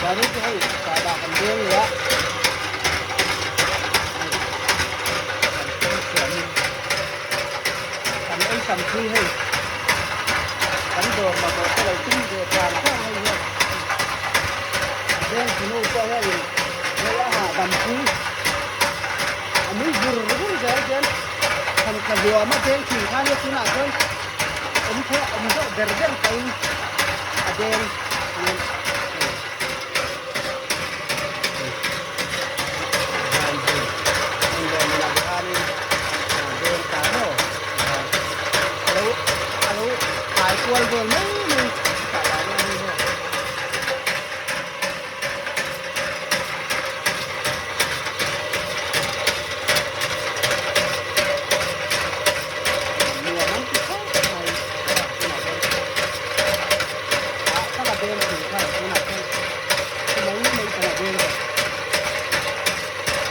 Zanin chu hei sahdah kan deng leh a, hei kan thleng thiamin kan ei tam thui hei kan dawr mamawh te lo tum ve tlang tlang hei hian a veng tunu pawh hianin hei a hahdam pui a nui vur vur zel hian thlan tla hluam a deng thin khan nia tunah chuan awm thei awm deuh ber ber pahin a deng hian hei hian hei heng lawm inah te khanin a deng ta maw a lo a lo kai kual vel mai mai chutah lah hian hei maw. Nuam an ti khawp mai tunah chuan ah taka deng.